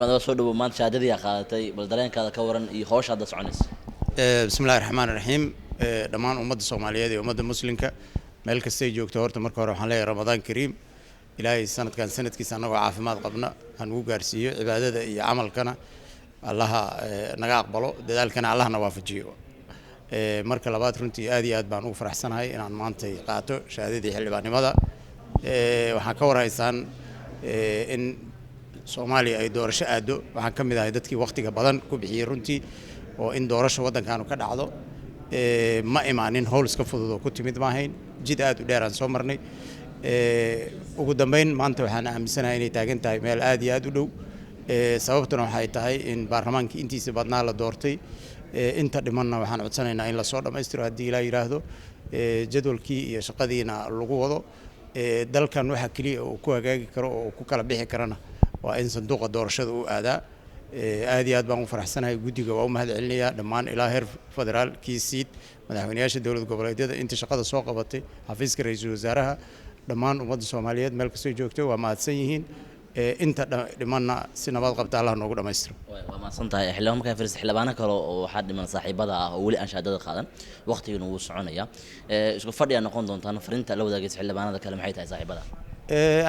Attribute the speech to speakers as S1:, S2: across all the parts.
S1: Soo dhawow. Maanta shahaadadii aa qaadatay, bal dareenkaada ka waran iyo howsha hadda soconaysa.
S2: Bismi illahi raxmaan raxiim. Dhammaan ummadda Soomaaliyeed iyo ummadda Muslimka meel kastay joogto, horta marka hore waxaan leeyahay Ramadaan kariim. Ilaahay sanadkan sanadkiisa annagoo caafimaad qabna hanugu gaarsiiyo. Cibaadada iyo camalkana Allaha naga aqbalo, dadaalkana Allahna waafajiyo. Marka labaad, runtii aad iyo aad baan ugu faraxsanahay inaan maantay qaato shahaadadii xildhibaannimada. Waxaan ka warhaysaan in Soomaaliya ay doorasho aado. Waxaan ka mid ahay dadkii wakhtiga badan ku bixiyey runtii oo in doorasho waddankaanu ka dhacdo. Ma imaanin howl iska fudud oo ku timid maahayn, jid aad u dheer aan soo marnay. Ugu dambeyn maanta waxaan aaminsanahay inay taagan tahay meel aad iyo aad u dhow. Sababtuna waxay tahay in baarlamaankii intiisa badnaa la doortay. Inta dhimanna waxaan codsanaynaa in lasoo dhammaystiro haddii Ilaa yidhaahdo, jadwalkii iyo shaqadiina lagu wado. Dalkan waxa keliya uu ku hagaagi karo oo uu ku kala bixi karana waa in sanduuqa doorashada uu aadaa. Aad iyo aad baan u faraxsanahay. Guddiga waa u mahad celinayaa dhammaan, ilaa heer federaal, kii SEIT, madaxweynayaasha dowlad goboleedyada, inta shaqada soo qabatay, xafiiska ra-iisul wasaaraha, dhammaan ummadda Soomaaliyeed meel kastoo joogto waa mahadsan yihiin. Inta dhimanna si nabad qabta Allah noogu dhammaystiro.
S1: Waa mahadsan tahay, xildhibaan. Markaa fiirsa xildhibaano kale oo waxaa dhiman saaxiibada ah oo weli aan shahaadada qaadan, waqtiguna wuu soconaya. Isku fadhiyaa noqon doontaan. Fariinta la wadaagaysa xildhibaanada kale maxay tahay, saaxiibada?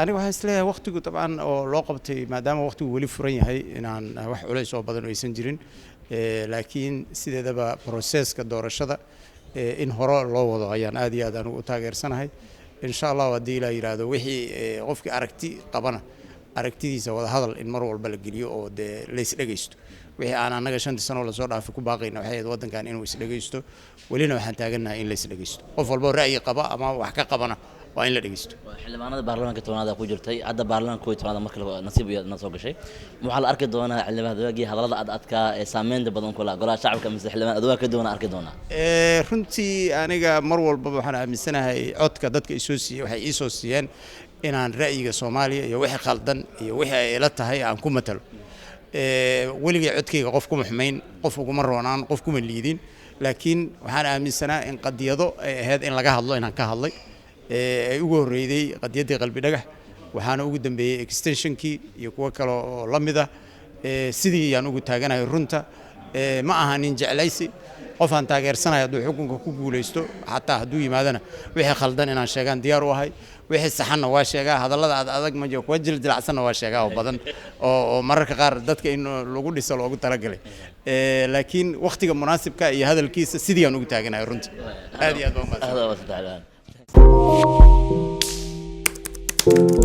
S2: Aniga waxaan isleeyahay waqtigu dabcan oo loo qabtay, maadaama waqtigu weli furan yahay, inaan wax culays oo badan aysan jirin. Laakiin sideedaba processka doorashada in hore loo wado ayaan aad iyo aad anigu u taageersanahay. Insha Allahu, haddii Ilaa yidhaahdo, wixii qofkii aragti qabana aragtidiisa wada hadal in mar walba la geliyo oo dee la isdhegaysto. Wixii aan annaga 5-tii sano lasoo dhaafay ku baaqayna waxay ahayd waddankan inuu isdhegaysto. Welina waxaan taagannahay in la isdhegaysto. Qof walba oo ra'yi qaba ama wax ka qabana waa in la dhegeysto.
S1: Xildhibaanada baarlamaanka 10aad ku jirtay, hadda baarlamaanka 11aad marka nasiib iyo na soo gashay, waxaa la arki doonaa xildhibaan Adawaagii hadallada ad adkaa ee saameynta badan kula golaha shacabka, mise xildhibaan Adawaag ka duwana arki doonaa?
S2: Runtii aniga mar walbaba waxaan aaminsanahay codka dadka isoo siiyey waxay iisoo siiyeen inaan ra'yiga Soomaaliya iyo wixii khaldan iyo wixii ay ila tahay aan ku matalo. Weligay codkayga qof kuma xumayn, qof uguma roonaan, qof kuma liidin, laakiin waxaan aaminsanaa in qadiyado ay ahayd in laga hadlo inaan ka hadlay. Ay ugu horreeyday qadiyaddii Qalbi Dhagax, waxaana ugu dambeeyey extensionkii iyo kuwo kale oo la mid ah. Sidii ayaan ugu taaganahay runta. Ma aha nin jeclaysi. Qof aan taageersanahay hadduu xukunka ku guulaysto, xataa hadduu yimaadana, wixii khaldan inaan sheegaan diyaar u ahay, wixii saxanna waa sheegaa. Hadallada ad adag ma jiro, kuwa jiljilacsanna waa sheegaa oo badan oo mararka qaar dadka in lagu dhiso loogu talagalay. Laakiin wakhtiga munaasibka iyo hadalkiisa sidii aan ugu taaganahay runta. Aad iyo aad baan umahadsan.
S1: Aad waa mahadsantahay, xildhibaan.